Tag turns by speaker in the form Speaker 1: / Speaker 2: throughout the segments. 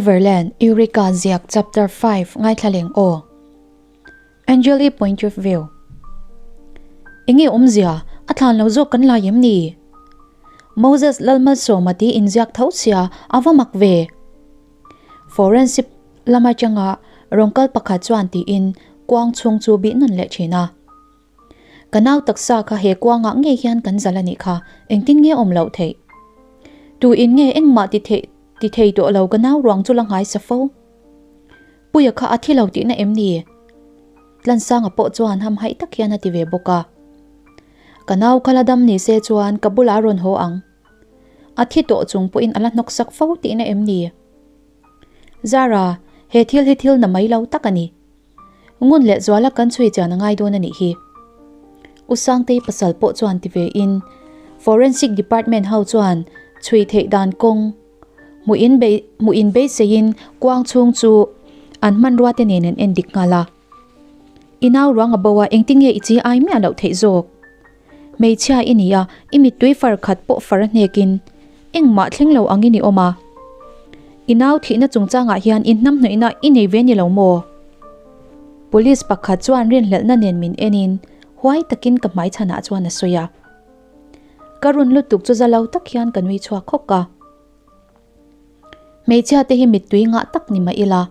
Speaker 1: Neverland, Eureka ziak chapter 5 ngaithla leng aw. Angeli point of view. Enge awmzia, a thlan lo zawk kan lai em ni? Moses Lalmalsawma ti inziak tho sia a va mak ve. Forensic lam atanga rawn kal pakhat chuan tiin kuang chhung chu bih nawn leh thin a. Ka nau taksa kha he kuangah ngei hian kan zal a nih kha, engtin nge awm loh theih? Tu in nge engmah ti theih ti thei tawh lo ka nau ruang chu la nghai sa fo. Puia kha a thi lo tihna em ni? Tlansanga pawh chuan hamhaih tak hian a ti ve bawk a. Ka nau kha la dam ni se chuan ka bulah a rawn haw ang. A thi tawh chung pawhin a la hnawk sak fo tihna em ni? Zara, he thil hi thil na mai lo tak a ni. Ngun leh zuala kan chhui chian a ngai dawn a nih hi. U Sangtei pasal pawh chuan ti ve in Forensic Department ho chuan chhui theih dan kawng hmuh in bei hmuh in beiseiin kuang chhung chu an hmanrua te nen an en dik nghal a. I nau ruang a bo a engtinge i chi ai miah loh theih zawk? Hmeichhia i ni a, i mittui far khat pawh far a hnekin engmah thleng lo angin i awm a. I nau thihna chungchangah hian i hnamhnawihna i nei ve ni lo maw? Police pakhat chuan rinhlelhna nen min enin huai takin ka hmaichhanah chuan a sawi a. Ka run lutuk chu za lo tak hian ka nui chhuak khawk a. Hmeichhia te hi mittui ngah tak ni mah ila,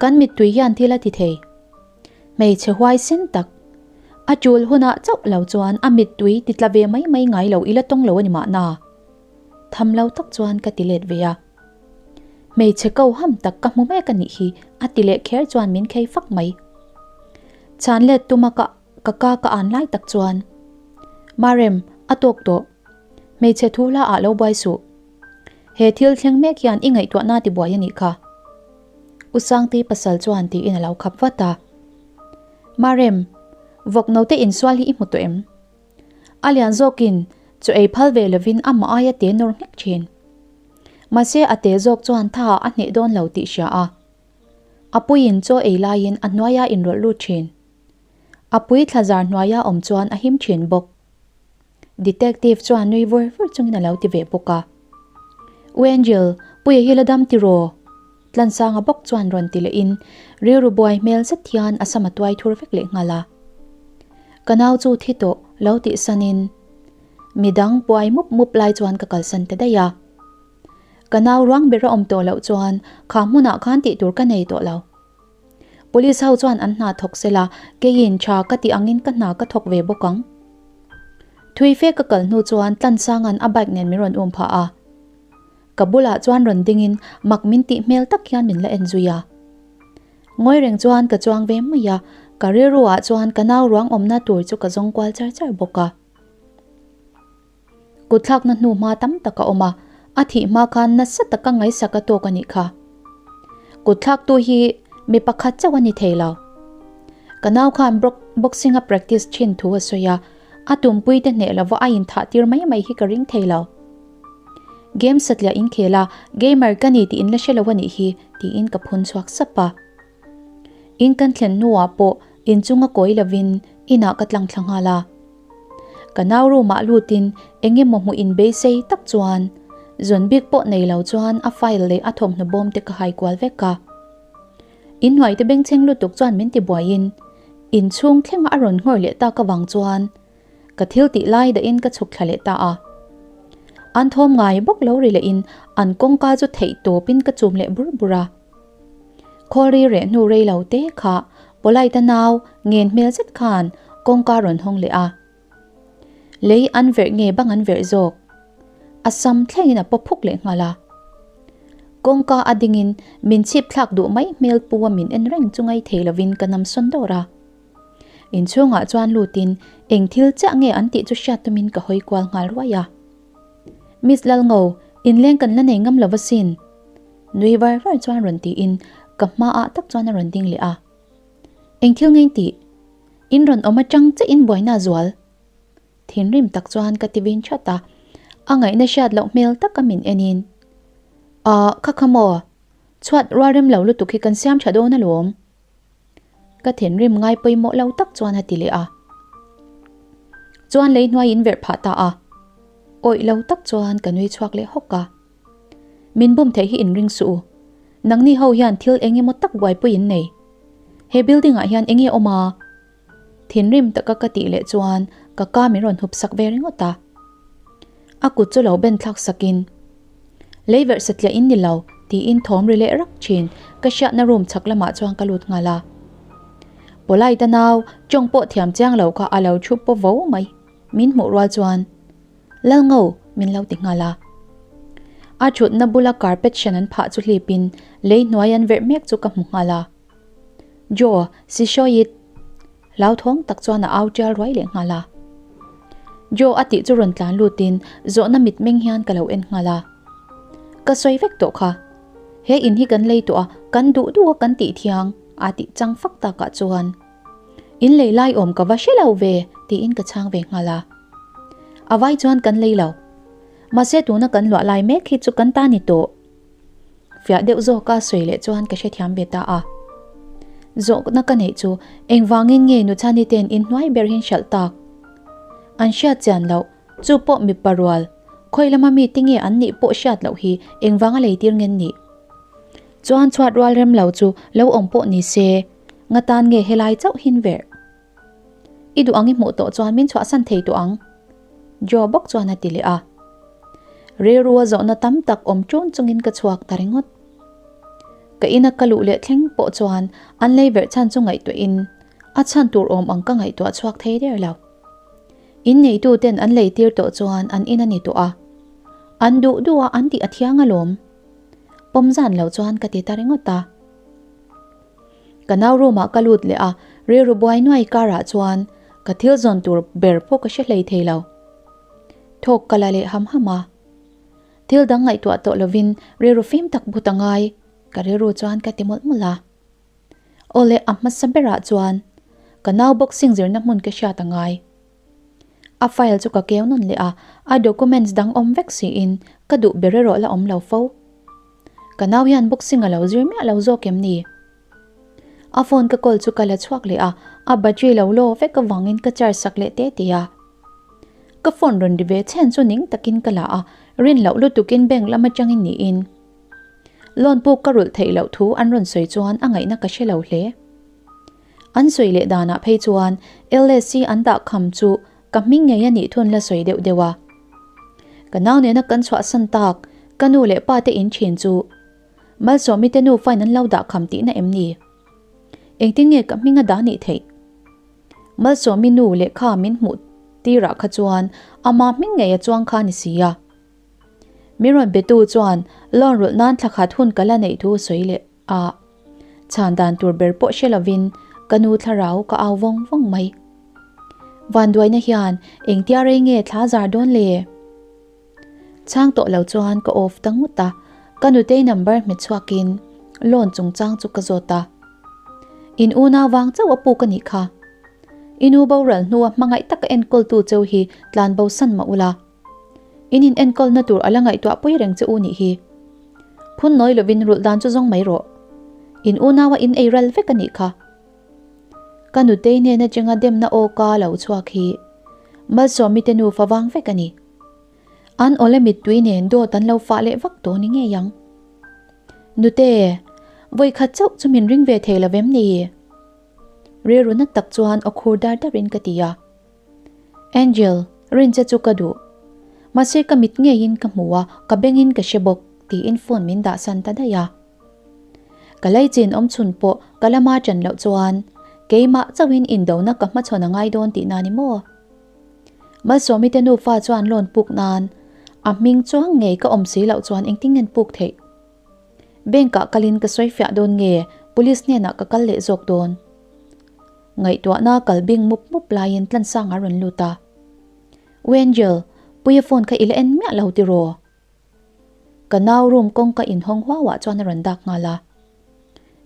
Speaker 1: kan mittui hian thil a ti thei. Hmeichhe huaisen tak, a tul hunah chauh lo chuan a mittui ti tla ve mai mai ngai lo ila tawng lo a ni mahna. Tham lo tak chuan ka ti let ve a. Hmeichhe ko ham tak ka hmu mek a nih hi a ti leh kher chuan min khei fak mai. Chhan let tuma ka ka ka ka an lai tak chuan, Marem, a tawk tawh. Hmeichhe thu hla ah lo buai suh. He thil thleng mek hian i ngaihtuahna ti buai a nih kha. U Sangtei pasal chuan tiin a lo khap vat a. Marem, vawk note insual hi i hmu tawh em? A lian zawkin chaw ei phal ve lovin amah aia te nawr nghek thin. Mahse a te zawk chuan tha a hneh dawn lo tih hria a. A puiin chaw ei laiin a hnuaia inrawlh lut thin. A pui thlazar hnuaia awm chuan a him thin bawk. Detective chuan nui vur vur chungin a lo ti ve bawk a. U Angel, Puia hi la dam tiraw? Tlansanga bawk chuan rawn ti lehin rilru buai hmel zet hian a sam a tuai thur vek leh nghal a. Ka nau chu thi tawh lo tih sanin midang buai mup mup lai chuan ka kalsan ta daih a. Ka nau ruang ber a awm tawh loh chuan kha hmunah khan tih tur ka nei tawh lo. Police ho chuan an hna thawk sela, keiin tha ka tih angin ka hna ka thawk ve bawk ang. Thui fe ka kal hnu chuan Tlansanga'n a bike nen min rawn um phah a. Ka bulah chuan rawn dingin mak min tih hmel tak hian min la en zui a. Ngawi reng chuan ka chuang ve mai a, ka rilru ah chuan ka nau ruang awmna tur chu ka zawng kual char char bawk a. Kutthlakna hnu hma tam tak a awm a, a thih hma khan nasa taka ngaihsak a tawk a nih kha. Kutthlaktu hi mi pakhat chauh a ni thei lo. Ka nau khan boxing a practice thin thu a sawi a, a tumpuite hneh lova a inthah tir mai mai hi ka ring thei lo. Game satliah in khel a, gamer ka ni tih in la hre lo a nih hi, tiin ka phun chhuak sap a. In kan thlen hnuah pawh inchunga kawi lovin inah ka tlang thla nghal a. Ka nau room ah lutin eng emaw hmuh in beisei tak chuan zawn bik pawh nei lo chuan a file leh a thawmhnaw bawm te ka hai kual vek a. Inhnuai te bengchheng lutuk chuan min ti buaiin inchhung thlenga a rawn nghawr leh tak avang chuan ka thil tih lai dahin ka chhuk thla leh ta a. An thawm ngai bawk lo ri lehin an kawngka chu theih tawpin ka chum leh bur bur a. Khawlri reh hnu rei lo te kha Polite-a nau ngen hmel zet khan kawngka rawn hawng leh a. Lei an verh nge bang an verh zawk? A sam thlengin a pawp phuk leh nghal a. Kawngka a dingin min chhip thlak duh mai hmel pu a min en reng chu ngai thei lovin ka nam sawn dawr a. Inchhungah chuan lutin eng thil chiah nge an tih chu hriat tumin ka hawi kual nghal ruai a. Miss Lalngo, inleng kan la nei ngam lo asin. Nui var var chuan rawn tiin ka hmaah tak chuan a rawn ding leh a. Eng thil ngei tih? In rawn awm atang che in buaina zual. Thinrim tak chuan ka ti vin that a, a ngaihna hriat loh hmel taka min en in. Ahh kha kha maw? Chhuat rual rem lo lutuk hi kan siam tha dawn alawm. Ka thinrim ngai pawimawh lo tak chuan a ti leh a. Chuan lei hnuai in verh phah ta a. Awih lo tak chuan ka nui chhuak leh hawk a. Min bum theih hi in ring suh u. Nangni ho hian thil eng emaw tak buaipui in nei. He building ah hian enge awm a? Thinrim taka ka tih leh chuan ka ka min rawn hup sak ve ringawt a. A kut chu lo ben thlak sakin, Lei verh satliah in ni lo, tiin thawm ri leh rak thin ka hriatna room chhak lamah chuan ka lut nghal a. Polite-a nau tawng pawh thiam chiang lo kha a lo thu paw vo mai. Min hmuh rual chuan, Lalngo, min lo ti nghal a. A thutna bula carpet hran an phah chu hlipin lei hnuai an verh mek chu ka hmu nghal a. Joe, si hrawit! Hlauthawng tak chuan a au tial ruai leh nghal a. Joe a tih chu rawn tlan lutin zawhna mitmeng hian ka lo en nghal a. Ka sawi vek tawh kha. He in hi kan lei tawh a, kan duh duh a kan tih thiang a tih chang fak takah chuan In lei lai awm ka va hre lo ve tiin ka chhang ve nghal a. A vai chuan kan lei lo. Mahse tuna kan luah lai mek hi chu kan ta ni tawh. Fiah deuh zawka sawi leh chuan ka hrethiam ve ta a. Zawhna ka neih chu engvangin nge Nuchani ten inhnuai ber hin hralh tak? An hriat chian loh, chu pawh mipa rual, khawi lama mi tinge an nih pawh hriat loh hi engvanga lei tir ngen nih? Chuan chhuat rual rem lo chu lo awm pawh ni se, nga tan nge helai chauh hin verh? I duh ang i hmuh tawh chuan min chhuahsan thei tawh ang, Joe bawk chuan a ti leh a. Rilrua zawhna tam tak awm ṭun chungin ka chhuak ta ringawt. Ka ina ka luh leh thleng pawh chuan an lei verh chhan chu ngaihtuahin a chhan tur awm ang ka ngaihtuah chhuak thei der lo. In neitu ten an lei tir tawh chuan an in a ni tawh a, an duh duh a an tih a thiang alawm. Pawm zan lo chuan ka ti ta ringawt a. Ka nau room ah ka lut leh a, rilru buai nuai karah chuan ka thil zawn tur ber pawh ka hre hlei thei lo. Thawk ka la leh ham ham a. Thil dang ngaihtuah tawh lovin rilru fim tak but a ngai, ka rilru chuan ka ti mawlh mawlh a. Aw le a hmasa berah chuan ka nau boxing zirna hmun ka hriat a ngai. A file chu ka keu nawn leh a, a documents dang awm vek siin ka duh ber erawh la awm lo fo. Ka nau hian boxing a lo zir miah lo zawk em ni? A phone ka call chu ka la chhuak leh a, a battery lo law vek avangin ka charge sak leh te te a. Ka phone rawn ri ve chhen chu ning takin ka la a, rin loh lutukin bank lam atangin niin loan puk ka rulh theih loh thu an rawn sawi chuan a ngaihna ka hre lo hle. An sawi leh danah phei chuan LSC an dah kham chu ka hming ngei a nih thun la sawi deuh deuh a. Ka nau nena kan chhuahsan tak ka nu leh pa te in thin chu Malsawmi te nu fine an lo dah kham tihna em ni? Engtin nge ka hming a dah nih theih? Malsawmi nu lehkha min hmuh tirah kha chuan ama hming ngei a chuang kha ni si a. Min rawn betu chuan loan rulh nan thla khat hun ka la neih thu sawi leh a. Chhan dan tur ber pawh hre lovin ka nu thlarau ka au vawng vawng mai. Vanduaina hian engtia rei nge thla zar dawn le? Chhang tawh lo chuan ka off ta ngawt a, ka nutei number hmet chhuakin loan chungchang chu ka zawt a. In unau vang chauh a puk a nih kha. I nu boral hnua hmangaih taka enkawltu cheu hi tlan bo san mah ula. In in enkawlna tur a la ngaihtuah pui reng che u nih hi. Phun nawi lovin rulh dan chu zawng mai rawh. In unaua in ei ral vek a nih kha. Ka nutei nen atanga demna aw ka lo chhuak hi Malsawmi te nufa vang vek a ni. An awle mittui nen dawt an lo fah leh vak tawh ni ngei ang. Nute, vawikhat chauh chu min ring ve thei lo vem ni? Rilru na tak chuan aw khur dar darin ka ti a. Angel, rin che chu ka duh. Mahse ka mit ngeiin ka hmu a, ka bengin ka hre bawk, tiin phone min dahsan ta daih a. Ka leichin awm chhun pawh ka lama ṭan loh chuan keimah chauhin indona ka hmachhawn a ngai dawn tihna ni maw? Malsawmi te nufa chuan loan puk nan a hming chuang ngei ka awm si loh chuan engtin ngen puk theih? Bank ah kalin ka sawi fiah dawn nge police hnenah ka kal leh zawk dawn? Ngaihtuahna kal bing mup mup laiin Tlansanga a rawn lut a. U Angel, Puia phone kha i la en miah lo tiraw? Ka nau room kawngka inhawng huauah chuan a rawn dak nghal a.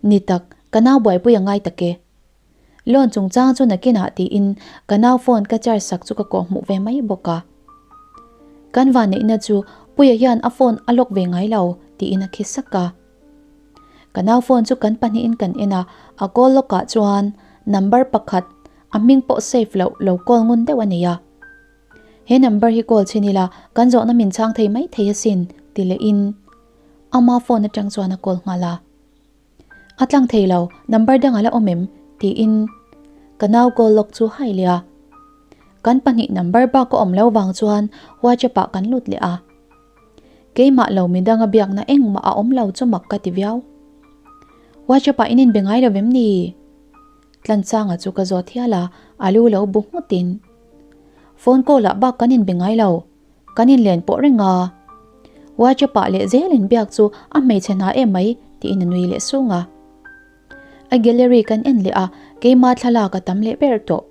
Speaker 1: Ni tak, ka nau buaipui a ngai tak e. Loan chungchang chu nakinah tiin ka nau phone ka charge sak chu ka kawhhmuh ve mai bawk a. Kan vanneihna chu Puia hian a phone a lock ve ngai lo tiin a khi sak a. Ka nau phone chu kan pahnihin kan en a, a call lock ah chuan number pakhat a hming pawh save loh lo call ngun deuh a nei a. He number hi call chhin ila kan zawhna min chhang thei mai thei asin ti lehin ama phone atang chuan a call nghal a. A tlang thei lo, number dang a la awm em? tiin ka nau call lawk chu hai leh a. Kan pahnih number bak a awm lo vang chuan WhatsApp ah kan lut leh a. Keimah lo midang a biakna engmah a awm lo chu mak ka ti viau. WhatsApp ah in inbe ngai lo vem ni? Tlansanga chu ka zawt hial a, a lu lo bu nghutin. Phone call ah bak kan inbe ngai lo, kan inlen pawh reng a. WhatsApp ah leh zel inbiak chu a hmeichhe hna em mai tiin a nui leh sung a. A gallery kan en leh a, keima thlalak a tam leh ber tawh.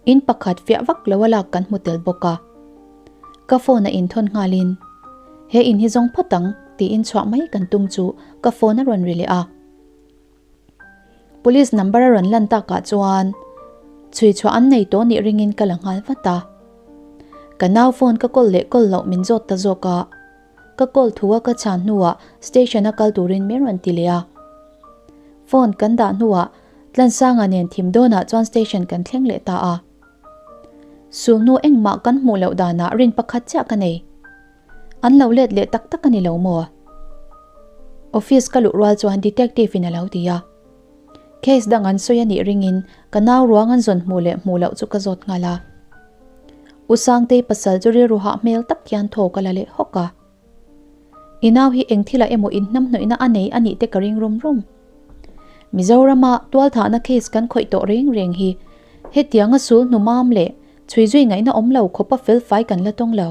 Speaker 1: In pakhat fiah vak lo a lak kan hmu tel bawk a. Ka phone a inthawn nghalin, He in hi zawng phawt ang, tiin chhuah mai kan tum chu ka phone a rawn ri leh a. Police number a rawn lan takah chuan chhui chhuah an nei tawh nih ringin ka la nghal vat a. Ka nau phone ka call leh call loh min zawt ta zawk a. Ka call thu a ka chhan hnuah station a kal turin min rawn ti leh a. Phone kan dah hnuah Tlansanga nen thim dawnah chuan station kan thleng leh ta a. Sulhnu engmah kan hmuh loh danah rin pakhat chiah ka nei. An lo let leh tak tak a ni lo maw? Office ka luh rual chuan detective in a lo ti a. Case dang an sawi a nih ringin ka nau ruang an zawn hmuh leh hmuh loh chu ka zawt nghal a. U Sangtei pasal chu rilru hah hmel tak hian thaw ka la leh hawk a. I nau hi eng thilah emaw inhnamhnawihna a nei a nih te ka ring rum rum. Mizorama tualthahna case kan khawih tawh reng reng hi hetianga sul hnumam leh chhui zui ngaihna awm lo khawpa felfai kan la tawng lo.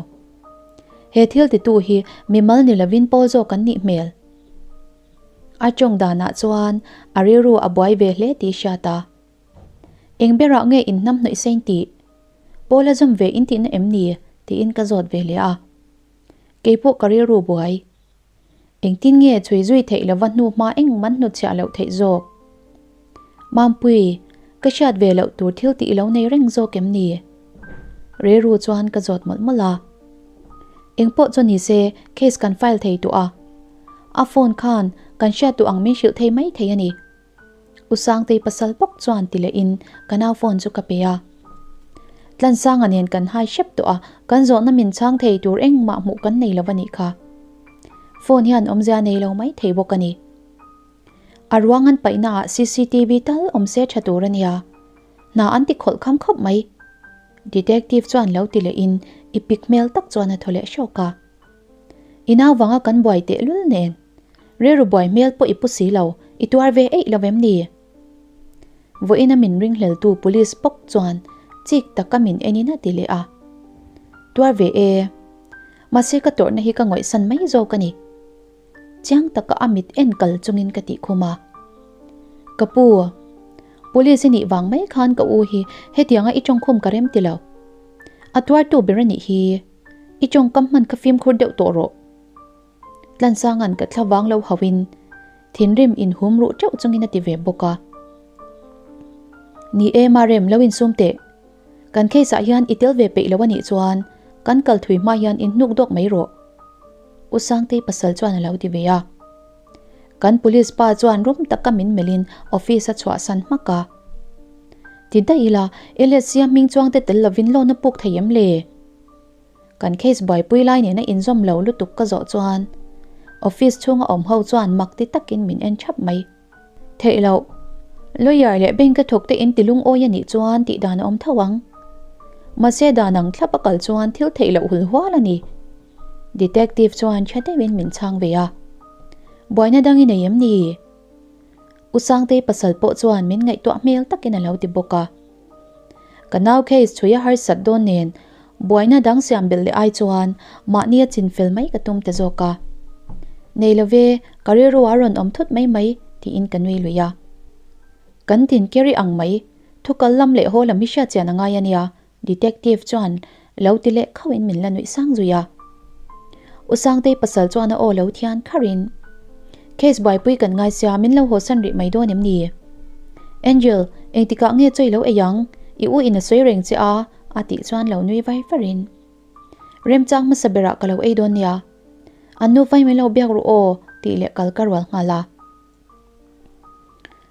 Speaker 1: He thil titu hi mimal ni lovin pawl zawk an nih hmel. A tawng danah chuan a rilru a buai ve hle tih hriat a. Eng berah nge inhnamhnawih sein tih? Pawl a zawm ve in tihna em ni? tiin ka zawt ve leh a. Kei pawh ka rilru buai. Engtin nge chhui zui theih lova hnu hma engman hnutchhiah loh theih zawk? Mampui, ka hriat ve loh tur thil tih i lo nei reng zawk em ni? Rilru chuan ka zawt mawlh mawlh a. Engpawh chu ni se case kan file thei tawh a. A phone khan kan hriat duh ang min hrilh thei mai thei a ni. U Sangtei pasal bawk chuan ti leh in ka nau phone chu ka pe a. Tlansanga nen kan hai hrep tawh a, kan zawhna min chhang thei tur engmah hmuh kan nei lo a nih kha. Phone hian awmzia nei lo mai thei bawk a ni. A ruang an paihna ah cctv tal awm se tha tur a nia. Hna an ti khawlh kham khawp mai. Detective chuan lo ti leh in i pik hmel tak chuan a thaw leh hrawk a. I nau vanga kan buai teh lul nen. Rilru buai hmel pawh i pu si lo, i tuar ve eih lo em ni? Vawiina min ringhleltu police bawk chuan chik taka min enin a ti leh a. Tuar ve e. Mahse ka tawrhna hi ka ngawihsan mai zawk a ni. Chiang taka a mit en kal chungin ka tih khum a. Ka pu, police i nih vang mai khan ka u hi hetianga i tawngkhum ka rem ti lo. A tuartu ber a nih hi. I tawngkam hman kha fimkhur deuh tawh rawh. Tlansanga'n ka thla vang lo hauhin thinrim inhum ruh teuh chungin a ti ve bawk a. Ni e Marem, lo insum teh. Kan case ah hian i tel ve peih lo a nih chuan kan kal thui hma hian inhnuk dawk mai rawh. U Sangtei pasal chuan a lo ti ve a. Kan police pa chuan rum taka min melhin office a chhuahsan hmak a. Ti daih ila, LSC a hming chuangte tel lovin loan a puk thei em le? Kan case buaipui lai nena inzawm lo lutuk ka zawh chuan office chhunga awm ho chuan mak ti takin min en thap mai. Theih loh, lawyer leh bank a thawk te in ti lungawi a nih chuan tih dan a awm tho ang. Mahse dan ang thlap a kal chuan thil theih loh hul hual a ni. Detective chuan tha deuhin min chhang ve a. Buaina dang i nei em ni? U Sangtei pasal pawh chuan min ngaihtuah hmel takin a lo ti bawk a. Ka nau case chhui a harsat dawn nen buaina dang siam belh leh ai chuan mahni a chinfel mai ka tum ta zawk a. Nei lo ve, ka rilru a rawn awm thut mai mai tiin ka nui lui a. Kan tin keri ang mai, thu kal lam leh haw lam hi hriat chian a ngai a nia, Detective chuan lo ti leh khauhin min la nuih sang zui a. U Sangtei pasal chuan a aw lo thian kharin, Case buaipui kan ngai sia min lo hawsan rih mai dawn em ni? Angel, engtikah nge chawi lo ei ang? I u in a sawi reng che a, a tih chuan lo nui vai varin. Remchang hmasa berah ka lo ei dawn nia. An nufai min lo biak ru aw, tih leh kal ka rual nghal a.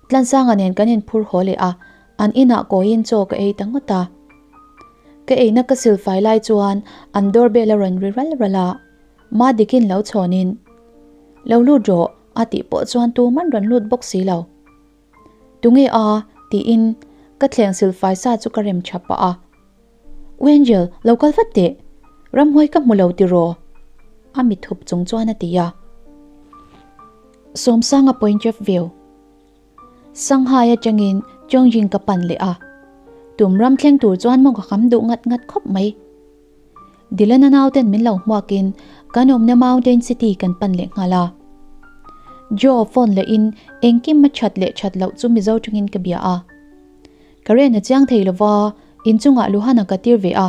Speaker 1: Tlansanga nen kan inphur haw leh a, an inah kawiin chaw ka ei ta ngawt a. Ka eina ka silfai lai chuan an doorbell a rawn ri ral ral a, Madikin lo chhawnin, Lo lut rawh, A tih pawh chuan tuman rawn lut bawk si lo. Tunge a? Tiin ka thleng silfai sa chu ka rem tha pah a. U Angel, lo kal vat teh. Ramhuai ka hmu lo tiraw? A mit hup chung chuan a ti a. Sawmsanga point of view. Shanghai atangin Chongqing ka pan leh a. Tum ram thleng tur chuan maw ka kham duh ngat ngat khawp mai. Dylan-a nauten min lo hmuakin kan awmna Mountain City kan pan leh nghal a. Joe phone lehin engkim a that leh that loh chu Mizo tangin ka bia a. Ka ren a chiang thei lova, inchungah Luhana ka tir ve a,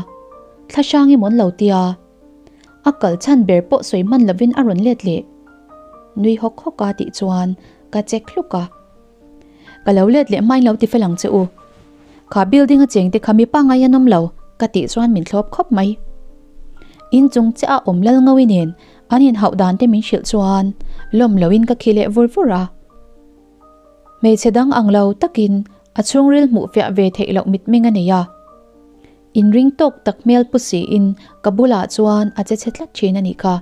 Speaker 1: thla hrang emaw an lo tia. A kal chhan ber pawh sawi hman lovin a rawn let leh. Nui hawk hawk a tih chuan ka check hluk a. Ka lo let leh hmain lo ti fel ang che u. Kha building a cheng te kha mi pangai an awm lo ka tih chuan min thlawp khawp mai. In chung chiah a awm lal ngawi nen an inhauh dan te min hrilh chuan lawm loin ka khi leh vur vur a. Hmeichhe dang ang lo takin a chhungril hmuh fiah ve theih loh mitmeng a nei a. Inring tawk tak hmel pu siin ka bulah chuan a che chhe tlat thin a nih kha.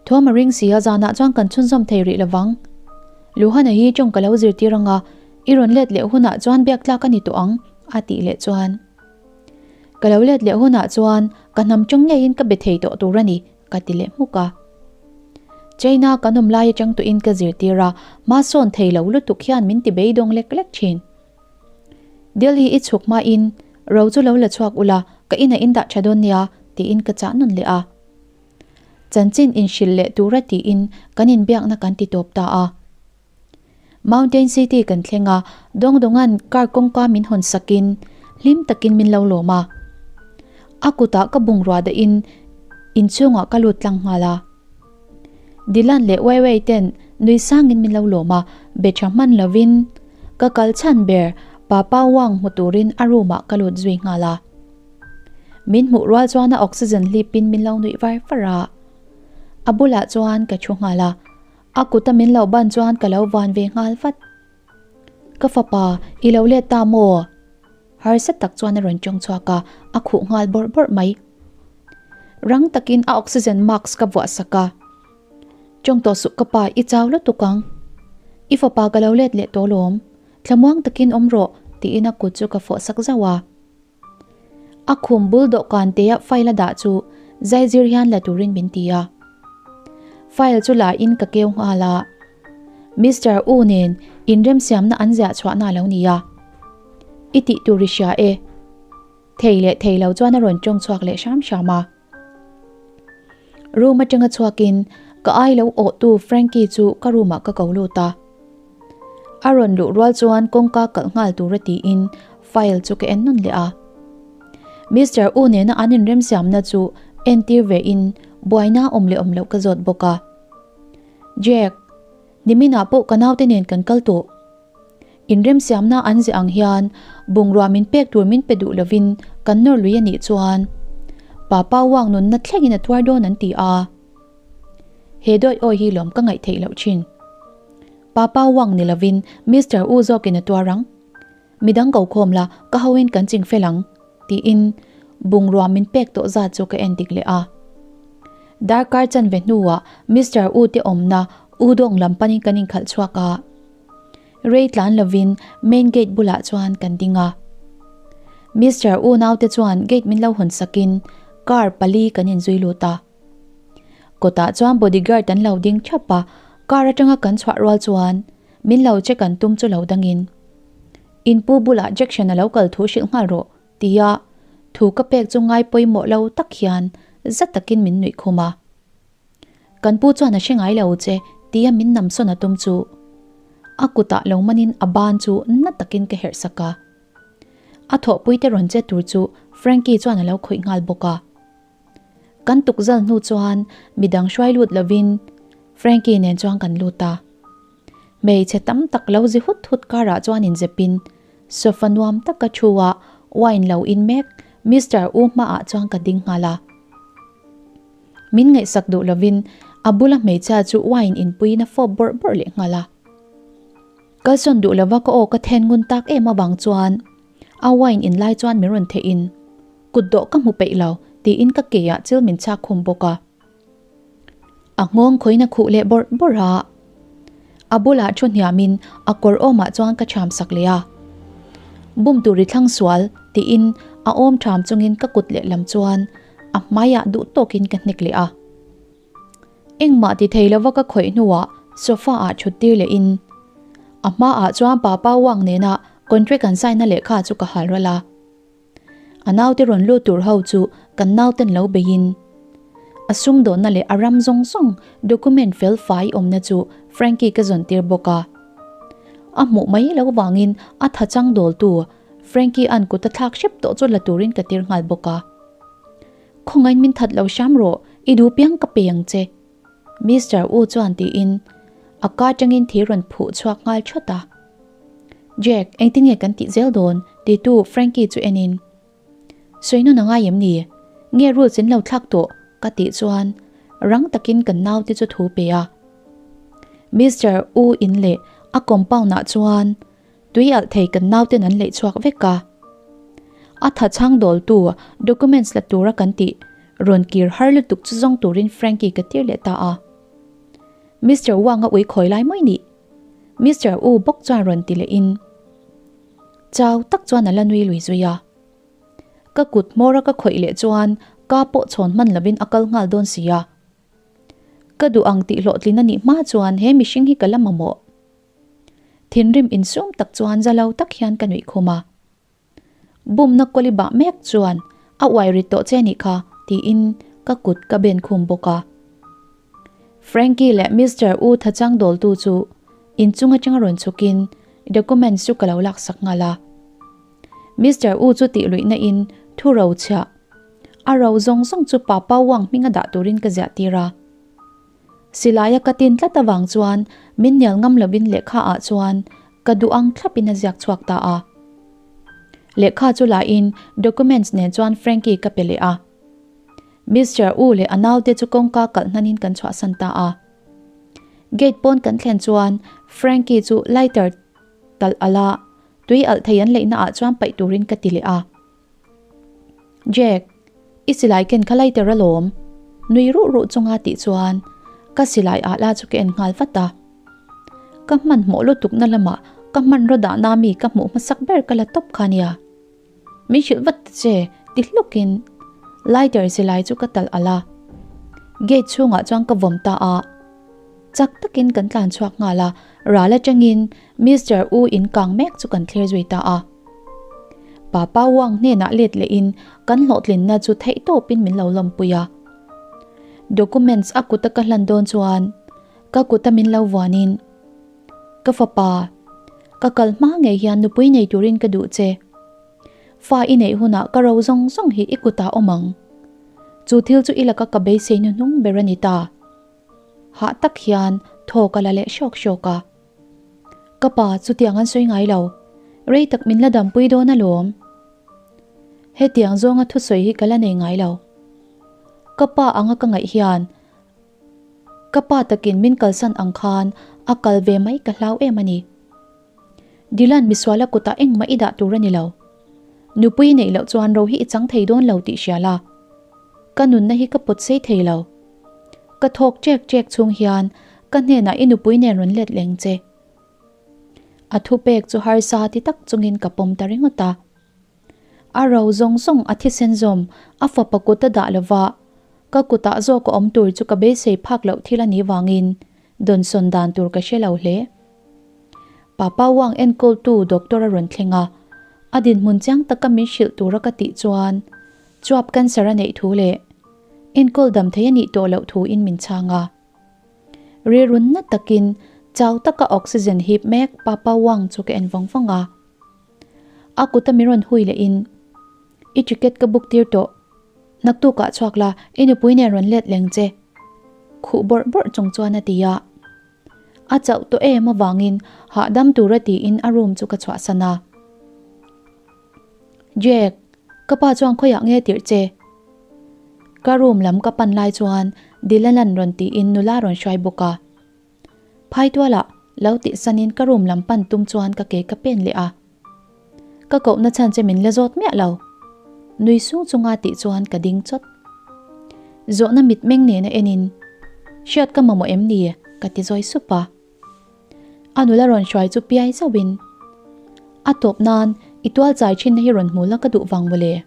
Speaker 1: Thuam a ring si a, zanah chuan kan chhunzawm thei rih lovang. Luhana hi tawng ka lo zirtir anga, i rawn let leh hunah chuan biak tlak a ni tawh ang, a tih leh chuan. Ka lo let leh hunah chuan ka hnam tawng ngeiin ka be thei tawh tur a ni, ka ti leh hmuk a. China kan awm lai atang tawhin ka zirtir a, hma sawn thei lo lutuk hian min ti beidawng lek lek thin. Delhi i chhuk hmain ro chu lo la chhuak ula, ka inah in dah tha dawn nia, tiin ka chah nawn leh a. Chanchin inhrilh leh tura tiin kan inbiakna kan ti tawp ta a. Mountain City kan thleng a, Dawngdawnga'n car kawngka min hawn sakin hlim takin min lo lawm a. A kutah ka bungrua dahin inchhungah ka lut tlang nghal a. Dylan leh Weiwei ten nui sangin min lo lawm a, be tha hman lovin ka kal chhan ber Papa Wang hmu turin a room ah ka lut zui nghal a. Min hmuh rual chuan a oxygen hlipin min lo nuih var var a. A bulah chuan ka thu nghal a, a kuta min lo ban chuan ka lo van ve nghal vat. Ka fapa, i lo let ta maw? Harsa tak chuan a rawn tawng chhuak a, a khuh nghal bawrh bawrh mai. Rang takin a oxygen mask ka vuah sak a. Tawng tawh suh ka pa, i chau lutuk ang. I fapa ka lo let leh tawh lawm. Thlamuang takin awm rawh, tiin a kut chu ka fawh sak zauh a. A khum bul dawhkan tea file a dah chu zaizir hian la turin min ti a. File chu la in ka keu nghal a. Mister U nen inremsiamna an ziah chhuahna a lo ni a. I tih tur i hria e. Thei leh thei lo chuan a rawn tawng chhuak leh hram hram a. Room atanga chhuakin ka ai lo awhtu Frankie chu ka room ah ka ko lut a. A rawn luh rual chuan kawngka kalh nghal tura tiin file chu ka en nawn leh a. Mister U nena an inremsiamna chu entir ve in buaina awm leh awm loh ka zawt bawk a. Jack, niminah pawh ka naute nen kan kal tawh. Inremsiamna an ziah ang hian bungrua min pek tur min pe duh lovin kan nawr lui a nih chuan Papa Wang nunna thlengin a tuar dawn an ti a. He dawih awi hi lawm ka ngaih theih loh thin. Papa Wang ni lovin Mister U zawkin a tuar ang. Midang ko khawm la ka hoin kan ching fel ang tiin bungrua min pek tawh zat chu ka en dik leh a. Darkar chanve hnuah Mister U te awmna U Dawng lam panin kan inkhalh chhuak a. Rei tlan lovin main gate bulah chuan kan ding a. Mister U naute chuan gate min lo hawn sakin car pali kan inzui lut a. Kawtah chuan bodyguard an lo ding thap a, car atanga kan chhuah rual chuan min lo check an tum chu lo dangin In pu bulah Jackson a lo kal thu hrilh nghal rawh tia thu ka pek chu ngai pawimawh lo tak hian za takin min nuih khum a. Kan pu chuan a hre ngai lo che tia min nam sawn a tum chu a kutah lo manin a ban chu na takin ka herh sak a. A thawhpui te rawn che tur chu Frankie chuan a lo khawih nghal bawk a. Kan tukzal hnu chuan midang hruai lut lovin Frankie nen chuan kan lut a. Hmeichhe tam tak lo zi hut hut karah chuan inzepin sofa nuam taka thu a wine lo in mek Mister U hmaah chuan ka ding nghal a. Min ngaihsak duh lovin a bula hmeichhia chu wine inpuiin a fawp bawrh bawrh leh nghal a. Kalsawn duh lova ka aw ka then ngun tak em avang chuan a wine in lai chuan min rawn theihin kut dawh ka hmu peih lo tiin ka ke ah chil min chhak khum bawk a. A nghawng khawiin a khuh leh bawrh bawrh a. A bulah thu hniamin a kawr awmah chuan ka ṭham sak leh a. Bum tur i thlang sual tiin a awm ṭham chungin ka kut lehlam chuan a hmaiah duh tawkin ka hnek leh a. Engmah ti thei lova ka khawih hnuah sofa ah ṭhut tir lehin a hmaah chuan Papa Wang nena contract an sign na lehkha chu ka hal ral a. A naute rawn lut tur ho chu kan nauten lo beiin a sumdawnna leh a ram zawng zawng document fel fai awmna chu Frankie ka zawn tir bawk a. A hmuh mai lo vangin a tha chang dawltu Frankie an kut a thlak hrep tawh chu la turin ka tir nghal bawk a. Khawngain min that lo hram rawh, i duh piang ka pe ang che. Mister U chuan tiin a ka atangin thi rawn phuh chhuak nghal thawt a. Jack, engtin nge kan tih zel dawn? titu Frankie chu enin, Sawi nun a ngai em ni? Nge rules in lo thlak tawh? ka tih chuan rang takin kan naute chu thu pe a. Mister U in leh a compound ah chuan Tui alh thei kan nauten an leih chhuak vek a. A tha chhang dawltu documents la tura kan tih rawn kir har lutuk chu zawng turin Frankie ka tir leh ta a. Mister Wang a ui khawi lai mai nih? Mister U bawk chuan rawn ti lehin chau tak chuan a la nui lui zui a. Ka kut hmawra ka khawih leh chuan ka pawh chhawn hman lovin a kal nghal dawn si a. Ka duh ang tih hlawhtlin a nih hma chuan he mihring hi ka la mamawh. Thinrim insum tak chuan za lo tak hian ka nuih khum a. Bumna kawli bah mek chuan a uai rit tawh che nih kha tiin ka kut ka ben khum bawk a. Frankie leh Mister U thachang dawltu chu inchung atanga rawn chhukin documents chu ka lo laksak nghal a. Mister U chu tih luihna in thu ro chhiah a ro zawng zawng chu Papa Wang hminga dah turin ka ziah tir a. Silaia ka tin tlat avang chuan min hnial ngam lovin lehkha ah chuan ka duh ang thlapin a ziak chhuak ta a. Lehkha chu lahin documents nen chuan Frankie ka pe leh a. Mister U leh a naute chu kawngka kalh hnanin kan chhuahsan ta a. Gate pawn kan thlen chuan Frankie chu lighter talh alh a, tui alh thei an leihna ah chuan paih turin ka ti leh a. Jack, i silai ken kha lighter alawm, nui ruh ruh chunga tih chuan ka silai ah la chu ka en nghal vat a. Ka hmanhmawh lutukna lamah ka hmanraw dahna mi ka hmuh hmasak ber ka la tawp kha nia. Min hrilh vat ta che ti hlukin lighter silai chu ka talh alh a. Gate chhungah chuan ka vawm ta a. Chak takin kan tlan chhuak nghal a, ral atangin Mister U in kang mek chu kan thlir zui ta a. Papa Wang hnenah let lehin kan hlawhtlinna chu theih tawpin min lo lawmpui a. Documents a kuta ka hlan dawn chuan ka kuta min lo vuanin, Ka fapa, ka kal hma ngei hian nupui nei turin ka duh che. Fa i neih hunah ka ro zawng zawng hi i kutah awm ang. Chu thil chu i laka ka beisei hnuhnung ber a ni ta. Hah tak hian thaw ka la leh hrawk hrawk a. Ka pa chutiang an sawi ngai lo. Rei tak min la dampui dawn alawm. Hetiang zawnga thusawi hi ka la nei ngai lo. Ka pa anga ka ngaih hian ka pa takin min kalsan ang khan a kal ve mai ka hlau em a ni. Dylan misuala kutah engmah i dah tur a ni lo. Nupui i neih loh chuan ro hi i chang thei dawn lo tih hria la. Ka nunna hi ka pawt sei thei lo. Ka thawk ṭek ṭek chhung hian ka hnenah i nupui nen rawn let leng che. A thupek chu harsa ti tak chungin ka pawm ta ringawt a. A ro zawng zawng a thisen zawm a fapa kut a dah lova, ka kutah zawk a awm tur chu ka beisei phak loh thil a nih vangin dawnsawn dan tur ka hre lo hle. Papa Wang enkawltu doctor a rawn thleng a, a dinhmun chiang taka min hrilh tura ka tih chuan chuap cancer a neih thu leh enkawl dam thei a nih tawh loh thu in min chhang a. Rilrun na takin chau taka oxygen hip mek Papa Wang chu ka en vawng vawng a. A kuta min rawn hui leh in, I ticket ka book tir tawh. Naktukah chhuak la, i nupui nen rawn let leng che. Khuh bawrh bawrh chung chuan a ti a. A chauh tawh em avangin hahdam tura tiin a room chu ka chhuahsan a. Jack, ka pa chuan khawiah nge tirh che? Ka room lam ka pan lai chuan Dylan-a'n rawn tiin nula rawn hruai bawk a. Phaitualah lo tihsanin ka room lam pan tum chuan ka ke ka pen leh a. Ka kohna chhan che min la zawt miah lo. Nui sung chunga tih chuan ka ding chawt. Zawhna mitmeng nena enin, Hriat ka mamawh em ni? ka ti zawi sup a. A nula rawn hruai chu piai zauhin, A tawp nan i tual chai thinna hi rawn hmu la ka duh vang mawle.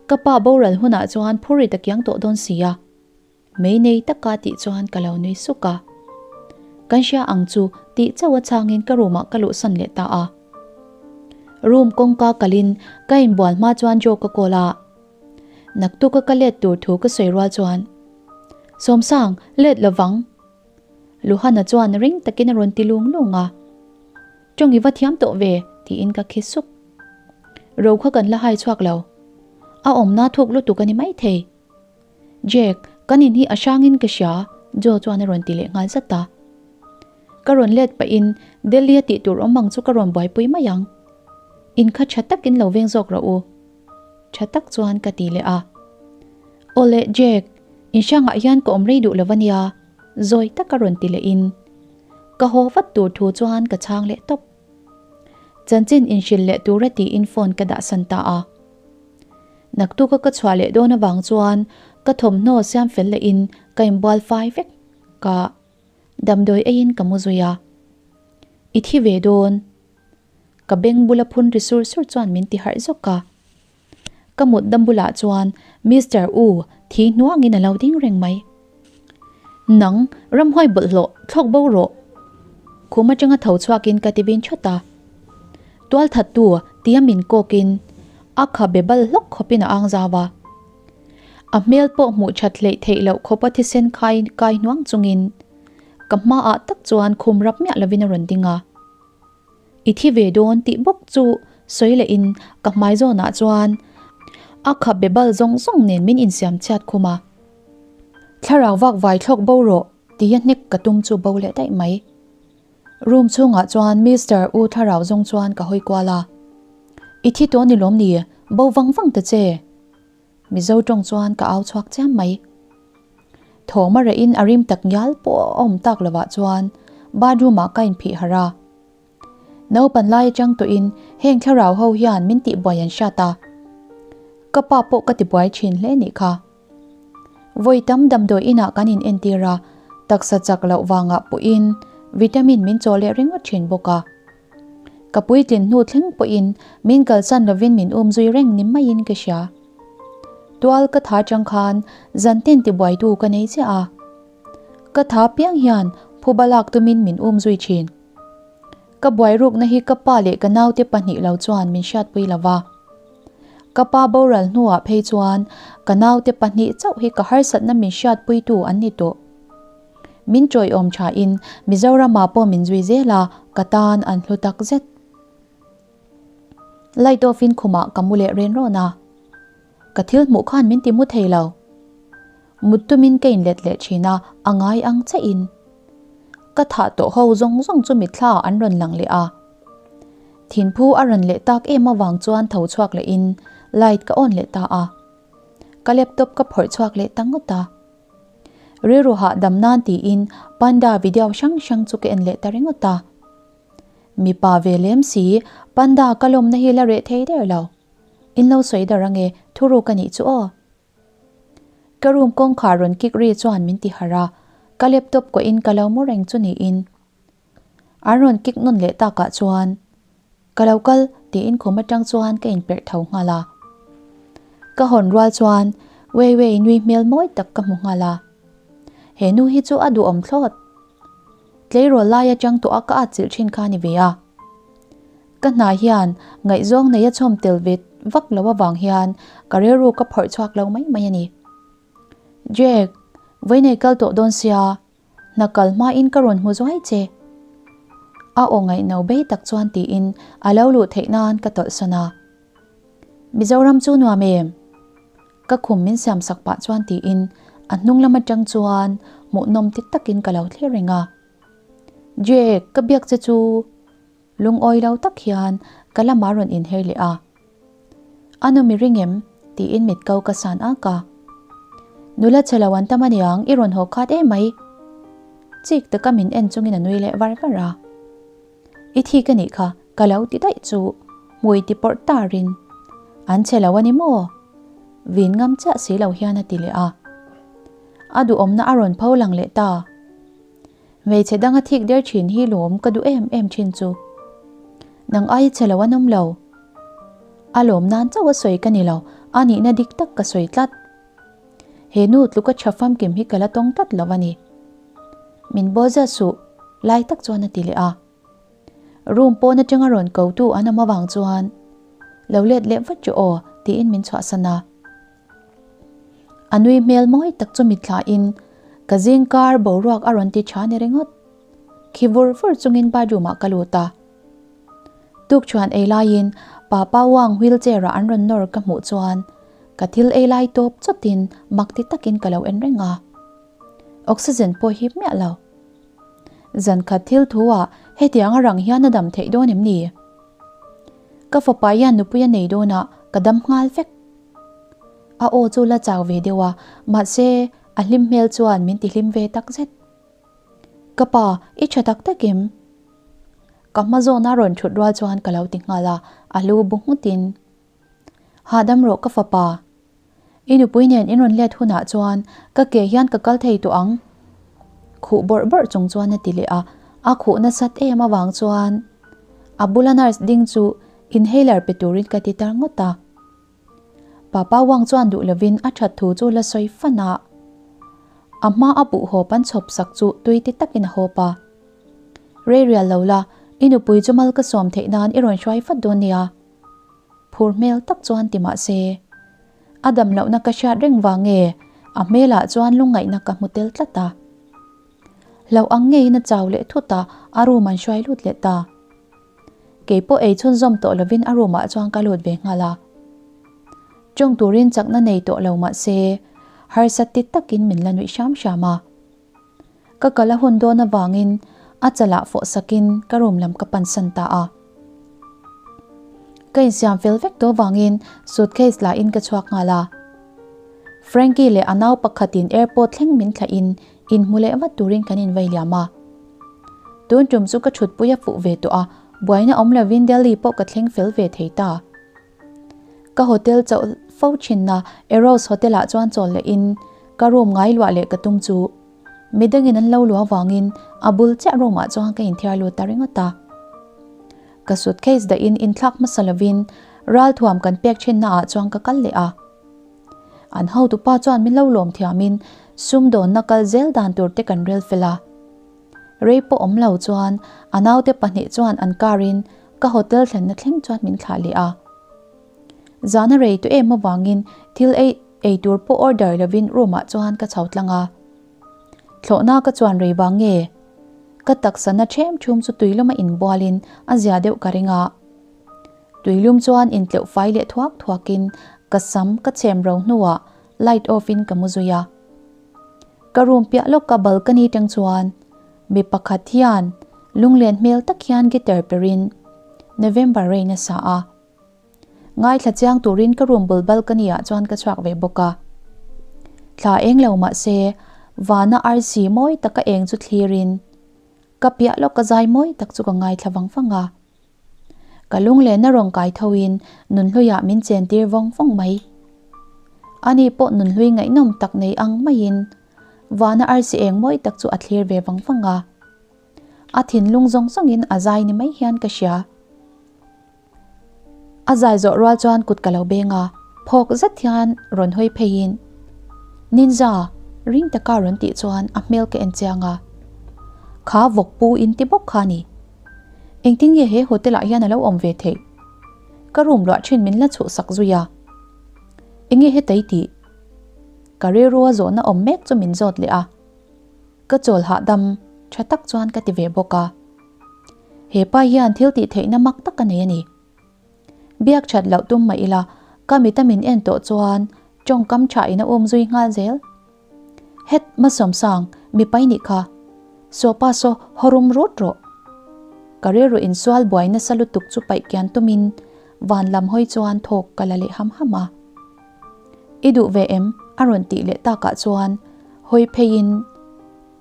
Speaker 1: Ka pa boral hunah chuan phur ri ta kiang tawh dawn si a. Mei nei taka tih chuan ka lo nui suk a. Kan hria ang chu tih chauh a changin ka room ah ka luhsan leh ta a. Room kawngka kalin ka inbual hma chuan Joe ka call a. Naktuk a ka let tur thu ka sawi rual chuan, Sawmsang, let lovang! Luhana chuan ring takin a rawn ti lung lung a. Tawng i va thiam tawh ve, tiin ka khi suk. Ro kha kan la hai chhuak lo. A awmna thuk lutuk a ni maithei. Jack, kan in hi a hrangin ka hria, Joe chuan a rawn ti leh nghal zat a. Ka rawn let pahin Delhi a tih tur awm ang chu ka rawn buaipui mai ang. In kha tha takin lo veng zawk rawh u. Tha tak chuan ka ti leh a. Awle Jack, in hrangah hian ka awm rei duh lo a nia, zawi taka rawn ti lehin ka haw vat tur thu chuan ka chhang leh tawp. Chanchin inhrilh leh tura tiin phone ka dahsan ta a. Naktuka ka chhuah leh dawn avang chuan ka thawmhnaw siam fel lehin ka inbual fai vek ka damdawi eiin ka mu zui a. I thi ve dawn. Ka beng bula phun ri sur sur chuan min ti harh zawk a. Ka mut dam bulah chuan Mister U thi hnuangin a lo ding reng mai. Nang ramhuai bawlhhlawh thlawk bo rawh. Khum atanga tho chhuakin ka ti vin thawt a. Tualthattu tia min kawkin a kha be bal hlawk khawpin a ang zau a. A hmel pawh hmuh that hleih theih loh khawpa thisen khai kai hnuang chungin ka hmaah tak chuan khum rap miah lovin a rawn ding a. I thi ve dawn tih bawk chu sawi lehin ka hmai zawnah chuan a kha be bal zawng zawng nen min insiam chhiat khum a. Thlarau vak vai thlawk bo rawh tia hnek ka tum chu bo leh daih mai. Room chhungah chuan Mister U thlarau zawng chuan ka hawi kual a. I thi tawh ni lawm ni, bo vang vang ta che. Mizo tawng chuan ka au chhuak chiam mai. Thawm a rehin a rim tak ngial pawh a awm tak lovah chuan bathroom ah ka inphih harh a. Naupan lai atang tawhin heng thlarau ho hian min tihbuai an hriat a. Ka pa pawh ka tibuai thin hle nih kha. Vawi tam damdawi inah kan in entir a, taksa chak loh vangah pawhin vitamin min chaw leh ringawt thin bawk a. Ka puitlin hnu thleng pawhin min kalsan lovin min um zui reng ni maiin ka hria. Tual ka tha chang khan zantin tibuaitu ka nei chiah a. Ka tha piang hian phuba lak tumin min um zui thin. Ka buai rukna hi ka pa leh ka naute pahnih lo chuan min hriatpui lova. Ka pa boral hnuah phei chuan ka naute pahnih chauh hi ka harsatna min hriatpuitu an ni tawh. Min ṭawiawm ṭhain Mizoramah pawh min zui zel a, ka tan an hlu tak zet. Light off in khumah ka mu leh ren rawn a. Ka thil hmuh khan min ti mu thei lo. Mut tumin ka inlet leh thin a, a ngai ang che in. Ka thah tawh ho zawng zawng chu mitthla ah an rawn lang leh a. Thinphu a rawn leh tak em avang chuan tho chhuak leh in light ka on leh ta a. Ka laptop ka phawrh chhuak leh ta ngawt a. Rilru hahdam nan tiin panda video hrang hrang chu ka en leh ta ringawt a. Mipa ve lem si, panda ka lawmna hi la reh thei der lo. In lo sawi dar ange, thuruk a nih chu aw. Ka room kawngkhar rawn kik ri chuan min ti harh a, ka laptop kawhin ka lo mu reng chu niin. An rawn kik nawn leh takah chuan, Ka lo kal tiin khum atang chuan ka inperh tho nghal a. Ka hawn rual chuan Wei Wei nui hmel mawi tak ka hmu nghal a. He nu hi chu a duhawm thlawt. Tleirawl lai atang tawh a ka atchilh thin kha ni ve a. Ka hna hian ngaihzawng nei a chhawm tel ve vak lo avang hian ka rilru ka phawrh chhuak lo mai mai a ni. Jack, vawi nei kal tawh dawn sia, hna kal hmain ka rawn hmu zuai che. A aw ngaihno bei tak chuan tiin a lo luh theih nan ka tawlhsawn a. Mizoram chu nuam em? Ka khum min siam sak pah chuan tiin a hnung lam atang chuan hmuhnawm ti takin ka lo thlir reng a. Jack, ka biak che chu. Lungawi lo tak hian ka lamah rawn inher leh a. A nu mi ring em? tiin mit ko ka san ak a. Nula chhe lo an tam aniang i rawn haw khat em mai. Chik taka min en chungin a nui leh var var a. I thi ka nih kha ka lo ti daih chu hmui ti pawrh tarin an chhe lo a ni maw? Vin ngam chiah si lo hian a ti leh a. A duhawmna a rawn pho lang leh ta. Hmeichhe danga thik der thin hi lawm ka duh em em thin chu. Nang ai chhe lo an awm lo. A lawm nan chauh a sawi ka ni lo, a nihna dik tak ka sawi tlat. He nu tluka tha famkim hi ka la tawng tlat lo a ni. Min bawl zet suh, lai tak chuan a ti leh a. Room pawn atanga rawn ko tu an awm avang chuan lo let leh vat chu aw tiin min chhuahsan a. A nui hmel mawi tak chu mitthla in ka zing kar boruak a rawn ti tha ni ringawt. Khi vur vur chungin bathroom ah ka lut a. Tukchuan ei laiin Papa Wang wheelchair ah an rawn nawr ka hmuh chuan ka thil ei lai tawp chawtin mak ti takin ka lo en reng a. Oxygen pawh hip miah lo. Zan khat thil thu ah hetiang a rang hian a dam theih dawn em ni? Ka fapa hian nupui a nei dawn a, ka dam nghal vek. A aw chu la chau ve deuh a, mahse a hlim hmel chuan min ti hlim ve tak zet. Ka pa, i tha tak tak em? Ka hma zawna rawn thut rual chuan ka lo ti nghal a, a lu bu nghutin. Hahdam rawh ka fapa. I nupui nen in rawn let hunah chuan ka ke hian ka kal thei tawh ang. Khuh bawrh bawrh chung chuan a ti leh a, a khuh nasat em avang chuan a bula nurse ding chu inhaler pe turin ka ti tar ngawt a. Papa Wang chuan duh lovin a that thu chu la sawi fan a. A hma a buh hawp an chhawp sak chu tui ti takin a hawp a. Rei rial lo la, i nupui chu mal ka sawm theih nan i rawn hruai vat dawn nia. Phur hmel tak chuan ti mah se. A dam lohna ka hriat reng vang nge a hmelah chuan lungngaihna ka hmu tel tlat a. Hlauh ang ngeiin a chau leh thut a, a room an hruai lut leh ta. Kei pawh ei chhunzawm tawh lovin a room ah chuan ka lut ve nghal a. Tawng turin chakna nei tawh lo mah se, harsa ti takin min la nuih hram hram a. Ka kal a hun dawn avangin a chalah fawh sakin ka room lam ka pansan ta a. Ka insiam fel vek tawh avangin suitcase la in ka chhuak nghal a. Frankie leh a nau pakhatin airport thleng min thlah in inhmu leh vat turin kan invei liam a. Tun tum chu ka thutpui a fuh ve tawh a, buaina awm lovin Delhi pawh ka thleng fel ve thei ta. Ka hotel chauh fo thinna Eros Hotel ah chuan chawl leh in ka room ngai luah leh ka tum chu midangin an lo luah vangin a bul chiah room ah chuan ka inthiar lut ta ringawt a. Ka suitcase dah in inthlak hmasa lovin ralthuam kan pek thinna ah chuan ka kal leh a. An hotupa chuan min lo lawm thiamin sumdawnna kal zel dan tur te kan rel fel a. Rei pawh awm lo chuan a naute pahnih chuan an car in ka hotel thlenna thleng chuan min thlah leh a. Zana rei tu em avangin thil ei ei tur pawh order lovin room ah chuan ka chho tlang a. Thlawhna ka chuan rei vang nge? Ka taksa na ṭhem ṭhum chu tuilum a inbualin a zia deuh ka ring a. Tuilum chuan intleuh fai leh thuak thuakin ka sam ka chhem ro hnuah light off in ka mu zui a. Ka room piah lawka balcony tang chuan mi pakhat hian lunglen hmel tak hian guitar perin November rain a sa a. Ngaithla chiang turin ka room bul balcony ah chuan ka chhuak ve bawk a. Thla eng lo mah se vana arsi mawi taka eng chu thlirin ka piah lawka zai mawi tak chu ka ngaithla vang vang a. Ka lunglenna rawn kai thoin nunhluiah min chentir vawng vawng mai. Ani pawh nunhlui ngaihnawm tak nei ang maiin vana arsi eng mawi tak chu a thlir ve vang vang a. A thinlung zawng zawngin a zai ni mai hian ka hria. A zai zawh rual chuan kut ka lo beng a, phawk zet hian rawn hawi pheiin, Ninja, ring taka rawn tih chuan a hmel ka en chiang a. Kha vawk pu in ti bawk kha ni. Engtin nge he hotel ah hian a lo awm ve theih? Ka room luah thin min la chhuhsak zui a. Enge hetai tih? Ka rilru a zawhna awm mek chu min zawt leh a. Ka chawl hahdam tha tak chuan ka ti ve bawk a. He pa hian thil tih theihna mak tak a nei a ni. Biak that loh tum mah ila ka mita min en tawh chuan tawngkam tha in a um zui nghal zel. Het Masawmsang, mipai nih kha. Sawpa saw haw rum rut rawh. Ka rilru insual buai nasa lutuk chu paih kian tumin van lam hawi chuan thawk ka la leh ham ham a. I duh ve em? a rawn tih leh takah chuan hawi pheiin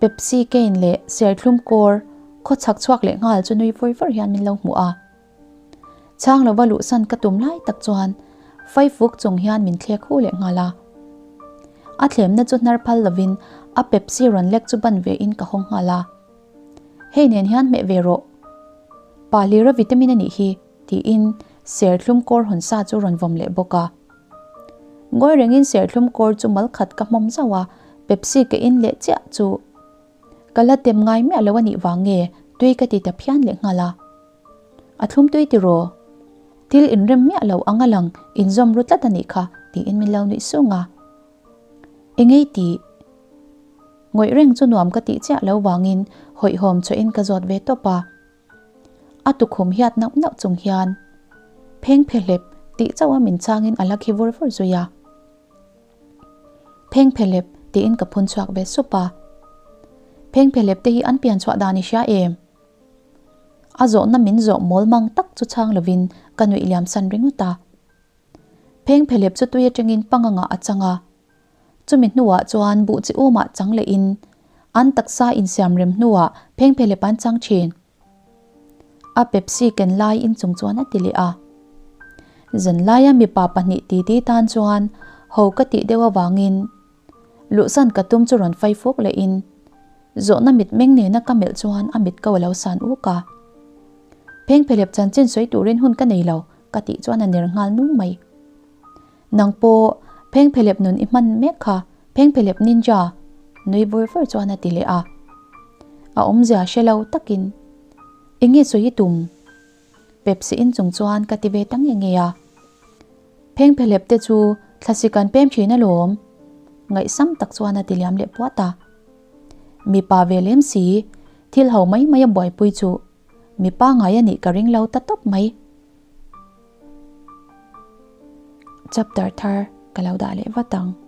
Speaker 1: Pepsi cane leh serthlum kawr khaw chhak chhuak leh nghal chu nui vawr vawr hian min lo hmuh a. Chhang lova luhsan ka tum lai tak chuan faifuk chung hian min thlek hu leh nghal a. A thlemna chu hnar phal lovin a Pepsi rawn lek chu ban ve in ka hawng nghal a. Hei nen hian hmeh ve rawh. Pa hlira vitamin a nih hi, tiin serthlum kawr hawn sa chu rawn vawm leh bawk a. Ngawi rengin serthlum kawr chu mal khat ka hmawm zauh a, Pepsi ka in leh chiah chu ka la tem ngai miah lo a nih vang nge tui ka ti ta phian leh nghal a. A thlum tui tiraw? Thil inrem miah lo anga lang inzawm ru tlat a nih kha, tiin min lo nuih sung a. Engei tih? Ngawih reng chu nuam ka tih chiah lo vangin hawihhawm chawhin ka zawt ve tawp a. A tukhum hiat nauh nauh chung hian pheng phe hlep tih chauh a min changin a la khi vur vur zui a. Pheng phe hlep tiin ka phun chhuak ve sup a. Pheng phe hlep te hi an pian chhuah dan i hria em? A zawhna min zawh mawl mang tak chu chhang lovin ka nuih liam san ringawt a. Pheng phe hlep chu tui atangin pangangah a chang a. Chumi hnuah chuan buh chi umah chang lehin an taksa insiam rem hnuah phengphelep an chang thin. A Pepsi ken lai inchung chuan a ti leh a. Zanlaia mipa pahnih titi tan chuan ho ka tih deuh avangin luhsan ka tum chu rawn fai fuk lehin zawhna mitmeng nena ka melh chuan a mit ko a lo san uk a. Phengphelep chanchin sawi turin hun ka nei lo ka tih chuan a ner nghal nung mai. Nang pawh phengphelep nun i hman mek kha, phengphelep ninja! Nui vur vur chuan a ti leh a. A awmzia hre lo takin, Eng nge sawi i tum? Pepsi in chung chuan ka ti ve ta nge nge a. Phengphelep te chu thlasi kan pem thin alawm, ngaihsam tak chuan a ti liam leh puat a. Mipa ve lem si, thil ho mai mai a buaipui chu mipa ngai a nih ka ring lo ta tawp mai. Chapter thar ka lo dah leh vat ang.